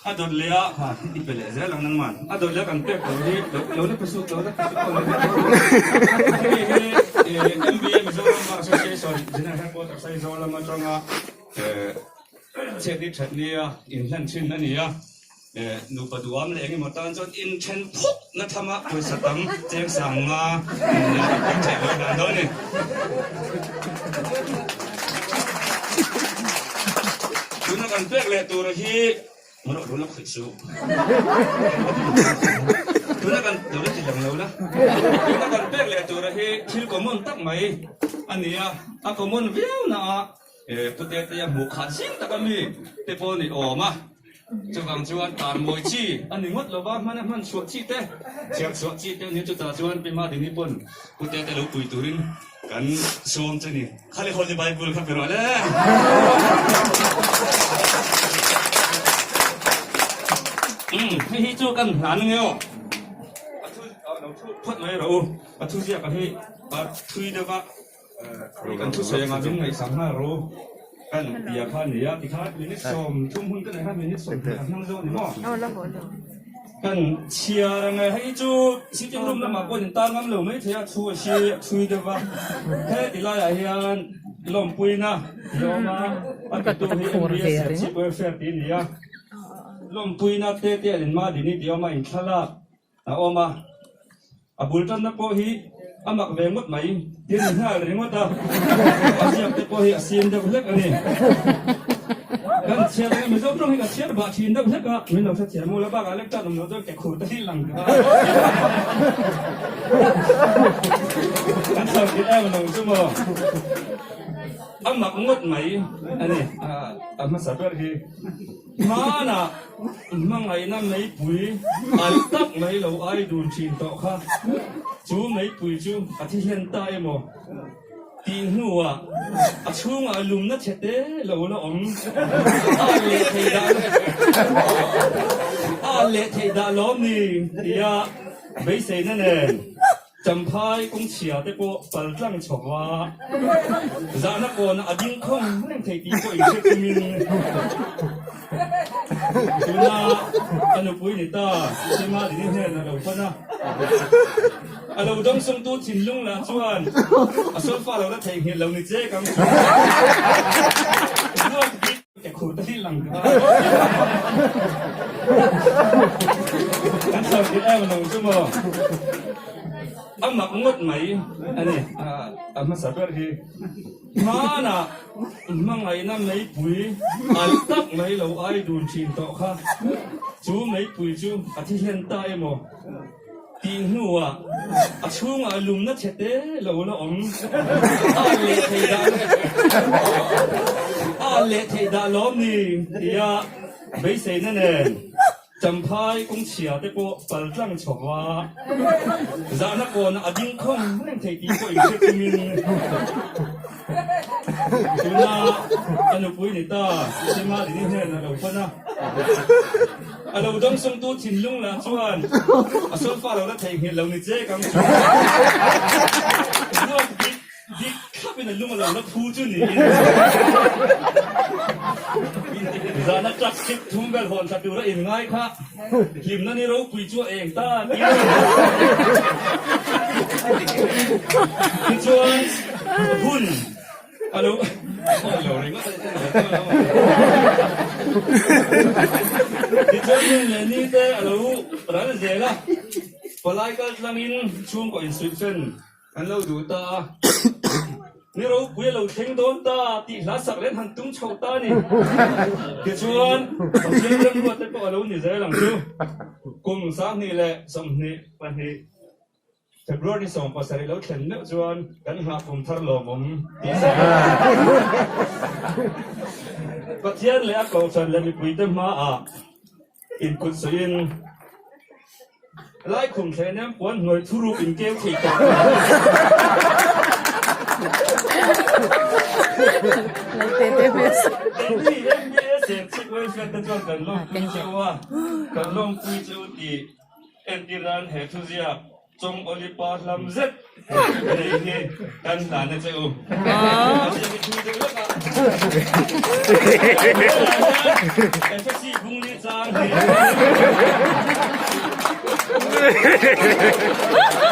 A dawt leh a, ha i pe leh zel ang nangman. A dawt leh a kan pek tur hi lo lo la pe suh, lo la pe suh aw lo la pe suh. Hemi hi MBA Mizoram Bar Association General Headquarters Aizawl lam atanga chhiatni thatnia inhlan thin a ni a. Nupa duham leh engemaw tan chuan inthen phawt na thama pawisa tam cheng sang nga in theih ve dan dawn a ni. Tuna kan pek leh tur hi Marawh lo la khawih suh. Tuna kan lo la ti lang lo la. Tuna kan pek leh tur hi thil common tak mai a ni a, a common viau na a Pute te a hmuh khat zing tak a mi te pawh ni awm a, chuvang chuan tar mawi chi a ni ngawt lo va, hmana hman chhuah chi te, chhiar chhuah chi te a ni a, chutah chuan Pi Madini pawn pute te lo pui turin kan sawm che ni. Khali Holy Bible kha pe rawh le. Umm hei hi chu kan hlan nge aw, a thu lo thu phawt mai rawh u, a thu ziak a hi a thui deuh a. Kan thusawi anga min ngaihsak nghal ro kan bia kha a ni a, tikhan minute 30 hun ka nei kha minute 20 a hmang zawk a ni maw? Kan chhiar ang e, hei chu sitting room lamah pawh in tar ngam lo mai thei a, thu a si a thui deuh va, he ti laiah hian lawmpuina ti a awm a, a titu hi MBA Serchhip Welfare tih a ni a, lawmpuina te te an inmah dini tih a awm a, inthlalak a awm a, a bul tanna pawh hi a mak ve ngawt mai tin ni nghal ringawt a, a ziak te pawh hi a sim deuh hlek a ni. Kan chhiar anga Mizo tawng hi ka chhiar bah thin deuh hlek a, min lo hrethiam u la bakah lek tan awm lo chuan ke khur te hi lang ta a, kan chho tih em lo chu maw. A mak ngawt mai a ni, a hmasa ber hi. Hmanah hmangaihna meipui alh tak mai lo ai dun thin tawh kha, chu meipui chu a thi hlen ta emaw tih hnuah a chhungah lumna chhe te lo la awm a leh thei dah a leh thei dah lawm ni tia beiseina nen Champhai kawngchhia te pawh pal tlang chho a, zahna kawn a ding khawng reng thei tih pawh inhre chungin tuna ka nupui ni ta Sima Dini hnen a lo pan a, a lo dawngsawngtu thinlung lah chuan a solfa lo la theihnghilh lo ni che ka ang chu. Ke khur te hi lang ta. Kan chho tih em lo chu maw. A mak ngawt mai a ni. A hmasa ber hi. Hmanah hmangaihna meipui alh tak mai lo ai dun thin tawh kha. Chu meipui chu a thi hlen ta emaw tih hnuah a chhungah lumna chhe te lo la awm a leh thei dah a leh thei dah lawm ni tia beiseina nen Champhai kawngchhia te pawh pal tlang chho a, zahna kawn a ding khawng reng thei tih pawh inhre chungin tuna ka nupui ni ta Sima Dini hnen a lo pan a. A lo dawngsawngtu thinlung lah chuan a solfa lo la theihnghilh lo ni che ka ang chu. Ruak dik dik thlapin a lung a lo la phu chu niin zana truck chip thum vel hawn thla tura inngai kha hlimna ni ropui chu a eng ta a ti a. Tichuan hun A lo awi lo ringawt a Tichuan hun leh ni te a lo ral zel a, palai kal tlangin chhungkaw insuih fen an lo duh ta a, ni ropui a lo thleng dawn ta tih hla sak leh an han tum chho ta a ni. Tichuan Pathian remruat te pawh a lo ni zel ang chu, kum 2022. February 17 lo thlen meuh chuan kan nghah kum thar lawmawm tih sa a. Pathian leh a kohhran leh mipuite hmaah inkut sawiin Laikhum thlenem puan hnuai thuruk inkeu thei tawh lo. Keini MBA Serchhip Welfare te chuan kan lawmpui cheu a, kan lawmpui cheu tih Entir an he thuziak Chawng Olipa hlam zet nei hi kan hlan a che u. A ziak hi thui deuh lek a. Efesi bungli chang hi. si.